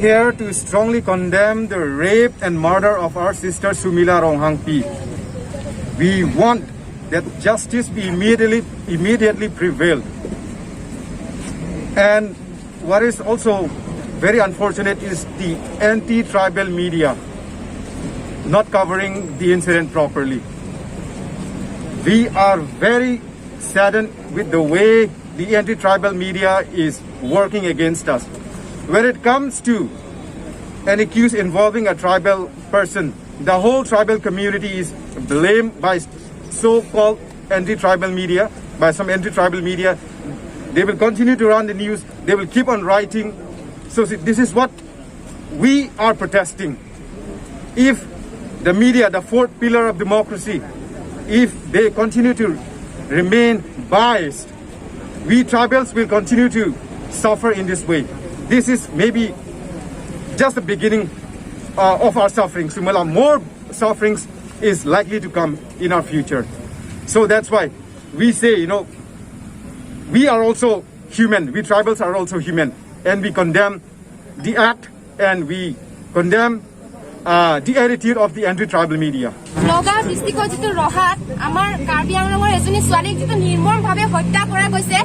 Here to strongly condemn the rape and murder of our sister Sumila Ronghangpi. We want that justice be immediately prevailed. And what is also very unfortunate is the anti-tribal media not covering the incident properly. We are very saddened with the way the anti-tribal media is working against us. When it comes to an accused involving a tribal person, the whole tribal community is blamed by so-called anti-tribal media, by some anti-tribal media. They will continue to run the news. They will keep on writing. So see, this is what we are protesting. If the media, the fourth pillar of democracy, if they continue to remain biased, we tribals will continue to suffer in this way. This is maybe just the beginning of our suffering. Sumala, more sufferings is likely to come in our future. So that's why we say, we are also human. We tribals are also human. And we condemn the act and we condemn the attitude of the anti-tribal media. Nagaon ডিষ্ট্ৰিক্টৰ যিটো ৰহাত আমাৰ কাৰ্বি আংলঙৰ এজনী ছোৱালীক যিটো নিৰ্মমভাৱে হত্যা কৰা গৈছে,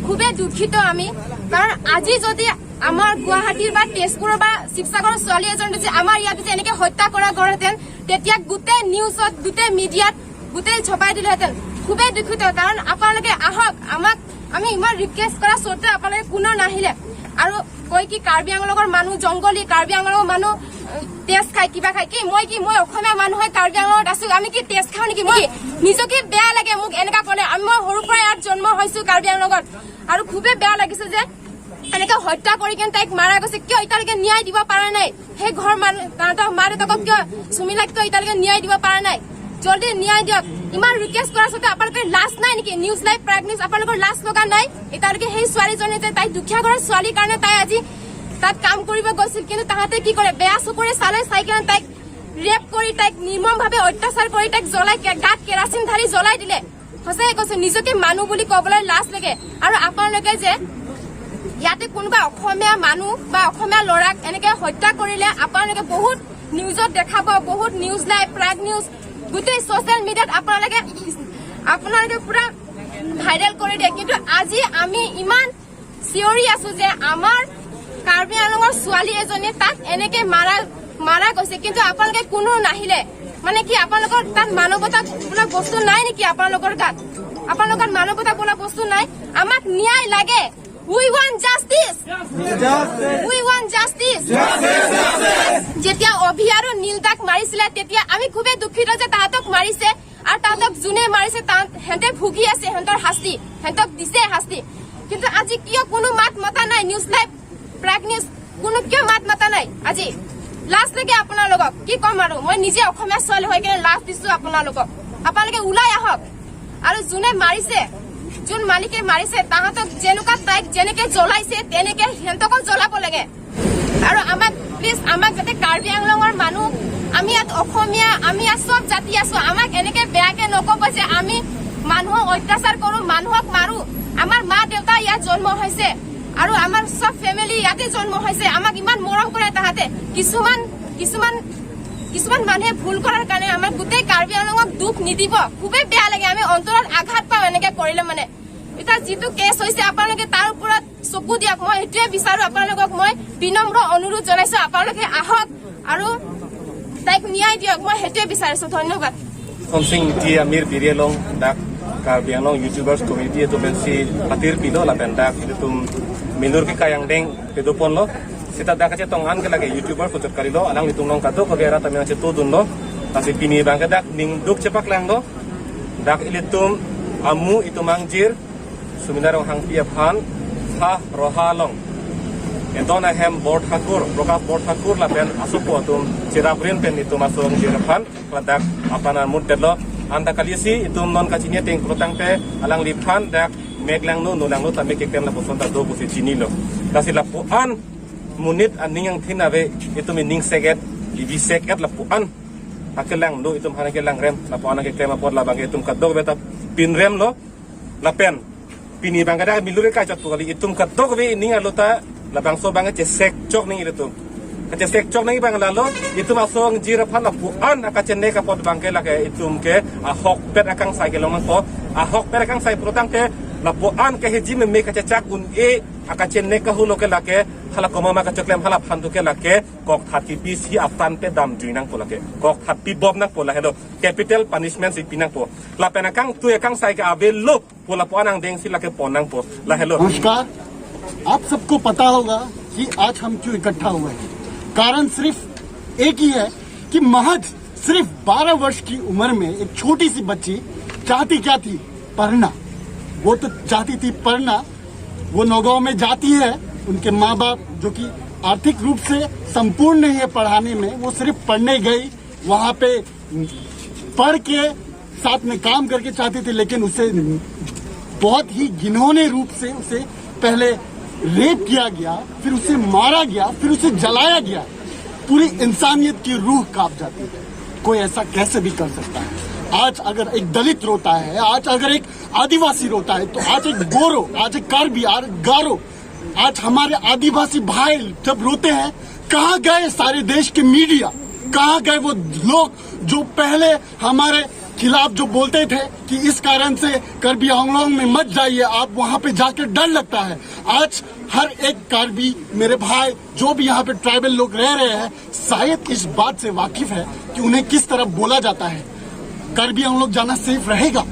খুবেই দুখিত আমি। কাৰণ আজি যদি আমাৰ গুৱাহাটীৰ বা তেজপুৰৰ বা শিৱসাগৰৰ ছোৱালী এজনী যদি আমাৰ ইয়াত যদি এনেকে হত্যা কৰা গ'লহেঁতেন, তেতিয়া গোটেই নিউজত, গোটেই মিডিয়াত গোটেই ছপাই দিলেহেঁতেন। খুবেই দুখিত, কাৰণ আপোনালোকে আহক, আমাক আমি ইমান ৰিকুৱেষ্ট কৰা স্বত্তেও আপোনালোকে কোনো নাহিলে। আৰু কয় কি কাৰ্বি আংলঙৰ মানুহ জংঘলী, কাৰ্বি আংলঙৰ মানুহ তেজ খাই, কিবা খাই। কি মই অসমীয়া মানুহ হৈ কাৰ্বি আংলঙত আছো, আমি কি তেজ খাওঁ নেকি? মই নিজকে বেয়া লাগে মোক এনেকা ক'লে। আমি মই সৰুৰ পৰাই ইয়াত জন্ম হৈছো কাৰ্বি আংলঙত আৰু খুবেই বেয়া লাগিছে যে এনেকে হত্যা কৰি কিনে তাইক মাৰা গৈছে। কিয় এতিয়ালৈকে ন্যায় দিব পৰা নাই? সেই ঘৰ মানুহ, তাহাঁতৰ মা দেউতাকক কিয়, চুমিলাক কিয় এতিয়ালৈকে ন্যায় দিব পৰা নাই? জলদি ন্যায় দিয়ক। ইমান ৰিকুৱেষ্ট কৰাৰ স্বত্তেও আপোনালোকে লাজ নাই নেকি? নিউজ লাইভ, প্ৰাগ নিউজ, আপোনালোকৰ লাজ লগা নাই এতিয়ালৈকে? সেই ছোৱালীজনী যে তাই দুখীয়া ঘৰৰ ছোৱালীৰ কাৰণে তাই আজি তাত কাম কৰিব গৈছিল, কিন্তু তাহাঁতে কি কৰে, বেয়া চকুৰে চালে, চাই কিনে তাইক ৰেপ কৰি, তাইক নিৰ্মমভাৱে অত্যাচাৰ কৰি, তাইক জ্বলাই, গাত কেৰাচিন ঢালি জ্বলাই দিলে। সঁচাকে কৈছো, নিজকে মানুহ বুলি কবলৈ লাজ লাগে। আৰু আপোনালোকে যে ইয়াতে কোনোবা অসমীয়া মানুহ বা অসমীয়া ল'ৰাক এনেকে হত্যা কৰিলে আপোনালোকে বহুত নিউজত দেখাব, বহুত নিউজ লাইভ, প্ৰাগ নিউজ, গোটেই ছচিয়েল মিডিয়াত আপোনালোকে পুৰা ভাইৰেল কৰি দিয়ে। কিন্তু আজি আমি ইমান চিঞৰি আছো যে আমাৰ কাৰ্বি আংলঙৰ ছোৱালী এজনী তাত এনেকে মাৰা গৈছে, কিন্তু আপোনালোকে কোনো নাহিলে। মানে কি আপোনালোকৰ তাত মানৱতা বোলা বস্তু নাই নেকি? আপোনালোকৰ গাত, আপোনালোকৰ মানৱতা বোলা বস্তু নাই? আমাক ন্যায় লাগে। We want justice, we want justice. যেতিয়া অভি আৰু নীলদাক মাৰিছিলে, তেতিয়া আমি খুবেই দুখিত যে তাহাঁতক মাৰিছে আৰু তাহাঁতক যোনে মাৰিছে সিহঁতে ভুগি আছে, সিহঁতৰ শাস্তি, সিহঁতক দিছে শাস্তি। কিন্তু আজি কিয় কোনো মাত মতা নাই? নিউজ লাইভ, প্ৰাগ নিউজ, কোনো কিয় মাত মতা নাই আজি? লাজ লাগে আপোনালোকক। কি ক'ম আৰু, মই নিজে অসমীয়া ছোৱালী হৈ কিনে লাজ দিছো আপোনালোকক। আপোনালোকে ওলাই আহক আৰু যোনে মাৰিছে, যোন মালিকে মাৰিছে, তাহাঁতক যেনেকুৱা, তাইক যেনেকে জ্বলাইছে তেনেকে সিহঁতকো জ্বলাব লাগে। আৰু আমাক প্লিজ, আমাক যাতে কাৰ্বি আংলঙৰ মানুহ, আমি ইয়াত অসমীয়া, আমি ইয়াত চব জাতি আছো, আমাক এনেকে বেয়াকে নকব যে আমি মানুহক অত্যাচাৰ কৰো, মানুহক মাৰো। আমাৰ মা দেউতা ইয়াত জন্ম হৈছে আৰু আমাৰ চব ফেমিলি ইয়াতে জন্ম হৈছে। আমাক ইমান মৰম কৰে তাহাঁতে। কিছুমান কিছুমান কিছুমান মানুহে ভুল কৰাৰ কাৰণে আমাৰ গোটেই কাৰ্বি আংলঙক দুখ নিদিব। খুবেই বেয়া লাগে, আমি অন্তৰত আঘাত পাওঁ এনেকে কৰিলে। মানে এতিয়া যিটো কেছ হৈছে, আপোনালোকে তাৰ ওপৰত চকু দিয়ক, মই সেইটোৱে বিচাৰো। আপোনালোকক মই বিনম্ৰ অনুৰোধ জনাইছো, আপোনালোকে আহক আৰু তাইক ন্যায় দিয়ক, মই সেইটোৱে বিচাৰিছো। ধন্যবাদ। Somsing ti Amir Birelong dak Karbi Anglong YouTubers community itu bensi patir pilo la pendak itu tum milur ke kayang deng pedopon lo sita dak ache tongan ke lagi YouTuber pucot kali lo alang litung long kado ko bera tami ache tudun lo tasi pini bang ke dak ning duk cepak lang lo dak ilitum amu itu mangjir suminarong hang pia phan ha rohalong Enton ahem Borthakur, Prakash Borthakur la pen asupo atum chirabrin pen itu masuk jiraphan ladak apana mud lo anda kalisi itu non kacinya ting krotang te alang liphan dak meglang no nulang no tame kekem la poson ta do busi chini lo dasi la puan munit aning yang thinawe itu mi ning seget ibi seket la puan akelang no itu hana kelang rem la puan ke krem apot la bang itu kadok beta pin rem lo la pen pini bang kada milure ka chat kali itum kadok be ning alota la bang so bang che sek chok ning itu. Kache sekchok nangi bang lalo itum asong jira phan la puan akache ne ka pot bangke lake itum ke ahok pet akang sai ke long po ahok pet akang sai protang te la puan ke heji me me kache chak un e akache ne ka hulo ke lake hala koma ma ka choklem hala phandu ke lake kok thati pi si aftan pe dam jui nang po lake kok thati bob nang po la hello capital punishment si pinang po la penakang tu akang sai ke abel lo po la puan ang deng si lake ponang po la hello। नमस्कार, आप सबको पता होगा कि आज हम क्यों इकट्ठा हुए हैं। कारण सिर्फ एक ही है कि महज सिर्फ 12 वर्ष की उम्र में एक छोटी सी बच्ची चाहती क्या थी? पढ़ना। वो तो चाहती थी पढ़ना। वो नौगांव में जाती है, उनके माँ बाप जो कि आर्थिक रूप से संपूर्ण नहीं है पढ़ाने में, वो सिर्फ पढ़ने गई, वहां पे पढ़ के साथ में काम करके चाहती थी, लेकिन उसे बहुत ही घिनौने रूप से उसे पहले रेप किया गया, फिर उसे मारा गया, फिर उसे जलाया गया। पूरी इंसानियत की रूह कांप जाती है। कोई ऐसा कैसे भी कर सकता है? आज अगर एक दलित रोता है, आज अगर एक आदिवासी रोता है, तो आज एक बोरो, आज एक कार्बी, आज गारो, आज हमारे आदिवासी भाई जब रोते हैं, कहाँ गए सारे देश के मीडिया? कहाँ गए वो लोग जो पहले हमारे खिलाफ जो बोलते थे कि इस कारण से कार्बी आंगलोंग में मत जाइए आप, वहां पे जाकर डर लगता है। आज हर एक कार्बी मेरे भाई जो भी यहाँ पे ट्राइबल लोग रह रहे हैं, शायद इस बात से वाकिफ है कि उन्हें किस तरह बोला जाता है। कार्बी आंगलोंग जाना सेफ रहेगा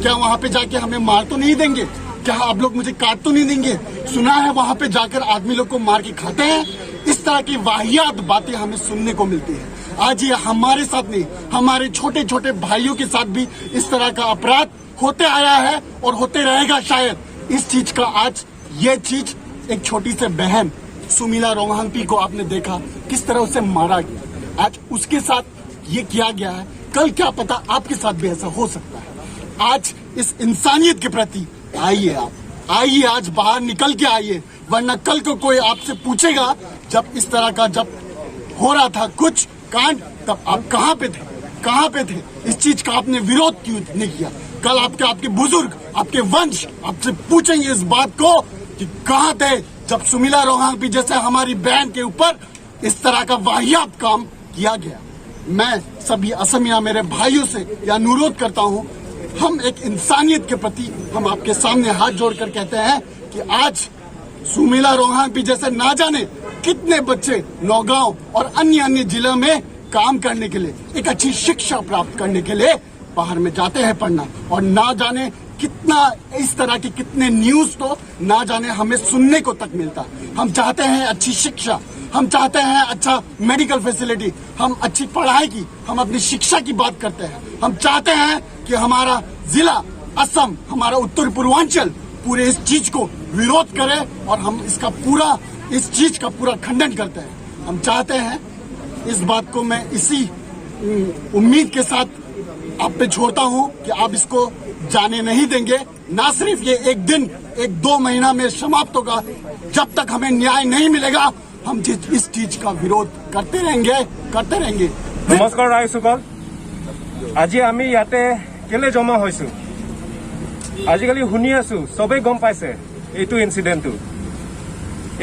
क्या? वहां पे जाके हमें मार तो नहीं देंगे क्या? आप लोग मुझे काट तो नहीं देंगे? सुना है वहां पे जाकर आदमी लोग को मार के खाते हैं। इस तरह की वाहियात बातें हमें सुनने को मिलती है। आज ये हमारे साथ नहीं, हमारे छोटे छोटे भाइयों के साथ भी इस तरह का अपराध होते आया है और होते रहेगा शायद। इस चीज का आज ये चीज एक छोटी से बहन सुमीला रोंगहांगपी को आपने देखा किस तरह उसे मारा गया। आज उसके साथ ये किया गया है, कल क्या पता आपके साथ भी ऐसा हो सकता है। आज इस इंसानियत के प्रति आइए, आप आइए, आज बाहर निकल के आइए, वरना कल को कोई आपसे पूछेगा जब इस तरह का जब हो रहा था कुछ कांड, तब आप कहाँ पे थे? कहाँ पे थे? इस चीज का आपने विरोध क्यों नहीं किया? कल आपके आपके बुजुर्ग, आपके वंश आपसे पूछेंगे इस बात को कि कहाँ थे जब सुमीला रोहांगपी जैसे हमारी बहन के ऊपर इस तरह का वाहियात काम किया गया। मैं सभी असमिया मेरे भाइयों से यह अनुरोध करता हूँ, हम एक इंसानियत के प्रति हम आपके सामने हाथ जोड़कर कहते हैं कि आज सुमीला रोहांगपी जैसे ना जाने कितने बच्चे नौगांव और अन्य अन्य जिलों में काम करने के लिए, एक अच्छी शिक्षा प्राप्त करने के लिए बाहर में जाते हैं पढ़ना, और ना जाने कितना इस तरह की कितने न्यूज तो ना जाने हमें सुनने को तक मिलता। हम चाहते हैं अच्छी शिक्षा, हम चाहते हैं अच्छा मेडिकल फैसिलिटी, हम अच्छी पढ़ाई की, हम अपनी शिक्षा की बात करते हैं। हम चाहते हैं कि हमारा जिला असम, हमारा उत्तर पूर्वांचल पूरे इस चीज को विरोध करे और हम इसका पूरा, इस चीज का पूरा खंडन करते हैं। हम चाहते हैं इस बात को मैं इसी उम्मीद के साथ आप पे छोड़ता हूं कि आप इसको जाने नहीं देंगे। ना सिर्फ ये एक दिन, एक दो महीना में समाप्त होगा। जब तक हमें न्याय नहीं मिलेगा, हम इस चीज का विरोध करते रहेंगे, करते रहेंगे। নমস্কাৰ ৰাইজসকল, আজি আমি ইয়াতে কেলে জমা হৈছো? আজিকালি শুনি আছো, চবেই গম পাইছে এইটো ইনচিডেণ্টটো।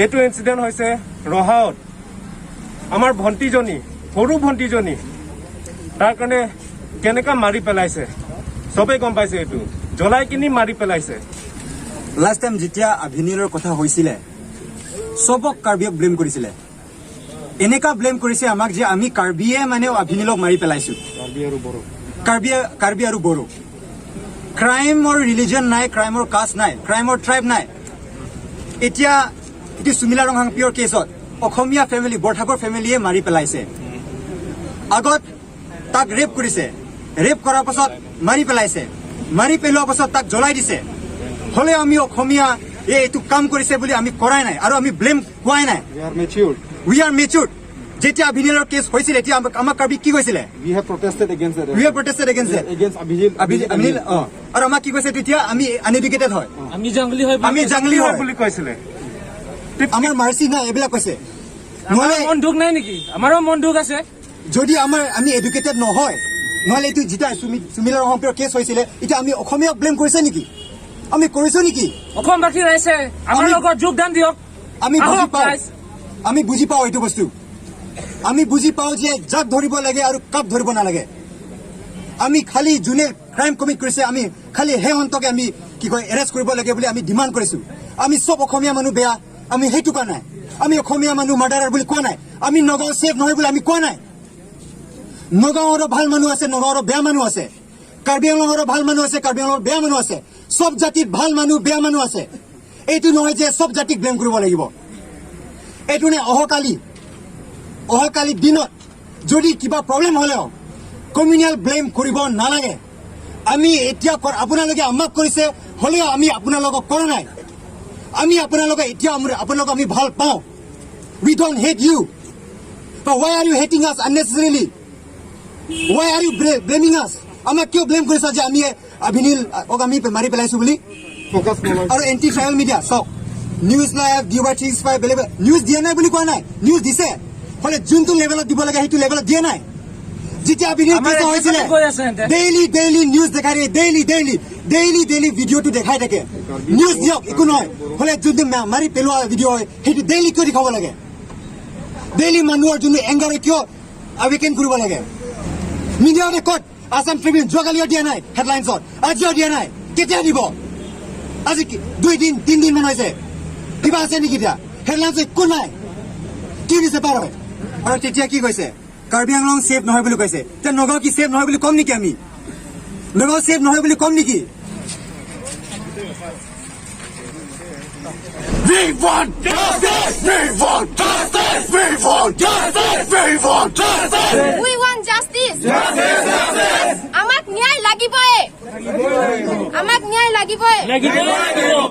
এইটো ইনচিডেণ্ট হৈছে ৰহাত আমাৰ ভণ্টিজনী, সৰু ভণ্টিজনী, তাৰ কাৰণে কেনেকা মাৰি পেলাইছে চবেই গম পাইছে। এইটো জ্বলাই কিনি মাৰি পেলাইছে। লাষ্ট টাইম যেতিয়া আভিনীলৰ কথা হৈছিলে, চবক কাৰ্বিয়ক ব্লেম কৰিছিলে। এনেকা ব্লেম কৰিছে আমাক যে আমি কাৰ্বিয়ে মানে আভিনীলক মাৰি পেলাইছো। কাৰ্বি, কাৰ্বি আৰু বড়ো। ক্ৰাইমৰ ৰিলিজন নাই, ক্ৰাইমৰ কাষ্ট নাই, ক্ৰাইমৰ ট্ৰাইব নাই। এতিয়া এইটো সুমিলা ৰংহাংপিয়ৰ কেছত অসমীয়া ফেমিলি, বৰঠাকুৰ ফেমিলিয়ে মাৰি পেলাইছে। আগত তাক ৰেপ কৰিছে, ৰেপ কৰাৰ পাছত মাৰি পেলাইছে, মাৰি পেলোৱাৰ পাছত তাক জ্বলাই দিছে। হ'লেও আমি অসমীয়া এইটো কাম কৰিছে বুলি আমি কৰাই নাই আৰু আমি ব্লেম কোৱাই নাই। We are matured. We are matured. যেতিয়া অভিনীলৰ কেছ হৈছিলে, এতিয়া আমাক কাৰ্বি কি কৈছিলে? We have protested against that. We have protested against that. Against Abhijit. অভিনীল, অ, আৰু আমাক কি কৈছে তেতিয়া? আমি আনএডুকেটেড হয়, আমি জংলী হয়। আমি জাংলি হয় বুলি কৈছিলে। আমাৰ মাৰ্চি নাই, এইবিলাক কৈছে। আমাৰ নহ'লে মন দুখ নাই নেকি? আমাৰো মন দুখ আছে। যদি আমাৰ আমি এডুকেটেড নহয়, নহ'লে এইটো যেতিয়া সুমিলা ৰংহাংপিয়ৰ কেছ হৈছিলে, এতিয়া আমি অসমীয়াক ব্লেম কৰিছে নেকি? আমি কৰিছো নেকি? অসমবাসী ৰাইজে আমাৰ লগত যোগদান দিয়ক। আমি বুজি আহক পাওঁ। ৰাইজ। আমি বুজি পাওঁ এইটো বস্তু। আমি বুজি পাওঁ যে যাক ধৰিব লাগে আৰু কাক ধৰিব নালাগে। আমি খালি যোনে ক্ৰাইম কমিট কৰিছে, আমি খালি সেই সন্তকে আমি কি কয় এৰেষ্ট কৰিব লাগে বুলি আমি ডিমাণ্ড কৰিছো। আমি চব অসমীয়া মানুহ বেয়া, আমি সেইটো কোৱা নাই। আমি অসমীয়া মানুহ মাৰ্ডাৰাৰ বুলি কোৱা নাই। আমি নগাঁও ছেফ নহয় বুলি আমি কোৱা নাই। নগাঁৱৰো ভাল মানুহ আছে, নগাঁৱৰো বেয়া মানুহ আছে। কাৰ্বি আংলঙৰো ভাল মানুহ আছে, কাৰ্বি আংলঙৰ বেয়া মানুহ আছে। চব জাতিত ভাল মানুহ, বেয়া মানুহ আছে। এইটো নহয় যে চব জাতিক ব্লেম কৰিব লাগিব। এইটো নে অহাকালি দিনত যদি কিবা প্ৰব্লেম হ'লেও কমিউনেল ব্লেম কৰিব নালাগে। আমি এতিয়া আপোনালোকে আমাক কৰিছে, হ'লেও আমি আপোনালোকক কৰা নাই। আমি আপোনালোকে এতিয়া আপোনালোকক আমি ভাল পাওঁ। We don't hate you, but why are you hating us unnecessarily? Why are you blaming us? আমাক কিয় ব্লেম কৰিছা যে আমি অভিনীল আমি মাৰি পেলাইছো বুলি? ফ'কাছ নলয়। আৰু এণ্টি ট্ৰাইবেল মিডিয়া চাওক, নিউজ লাইভ, ডিৱাই 365, বেলেগ নিউজ দিয়া নাই বুলি কোৱা নাই। নিউজ দিছে, হ'লে যোনটো লেভেলত দিব লাগে, সেইটো লেভেলত দিয়া নাই। যেতিয়া অভিনীল আমাৰ কেছ হৈছিলে, কৈ আছে সিহঁতে। ডেইলি ডেইলি নিউজ দেখাই থাকে, ডেইলি ডেইলি ডেইলি ডেইলি ভিডিঅ'টো দেখাই থাকে। নিউজ দিয়ক, একো নহয়। হ'লে যোনটো মাৰি পেলোৱা ভিডিঅ' হয়, সেইটো ডেইলি কিয় দেখাব লাগে? ডেইলি মানুহৰ যোনটো এংগাৰ কিয় আৱেকেন কৰিব লাগে? মিডিয়াতে ক'ত? আছাম ট্ৰিবিউন যোৱাকালিও দিয়া নাই হেডলাইনছত, আজিও দিয়া নাই। কেতিয়া দিব? আজি 2 দিন 3 দিন মান হৈছে। কিবা আছে নেকি এতিয়া হেডলাইনছ? একো নাই। কি দিছে পাৰ হয়? আৰু তেতিয়া কি কৈছে? কাৰ্বি আংলং ছেফ নহয় বুলি কৈছে। এতিয়া নগাঁও কি ছেফ নহয় বুলি ক'ম নেকি আমি? নগাঁও ছেফ নহয় বুলি ক'ম নেকি? We want justice! We want justice! We want justice! We want justice! We want justice. আমাক ন্যায় লাগিবই, আমাক ন্যায় লাগিবই। লাগিব।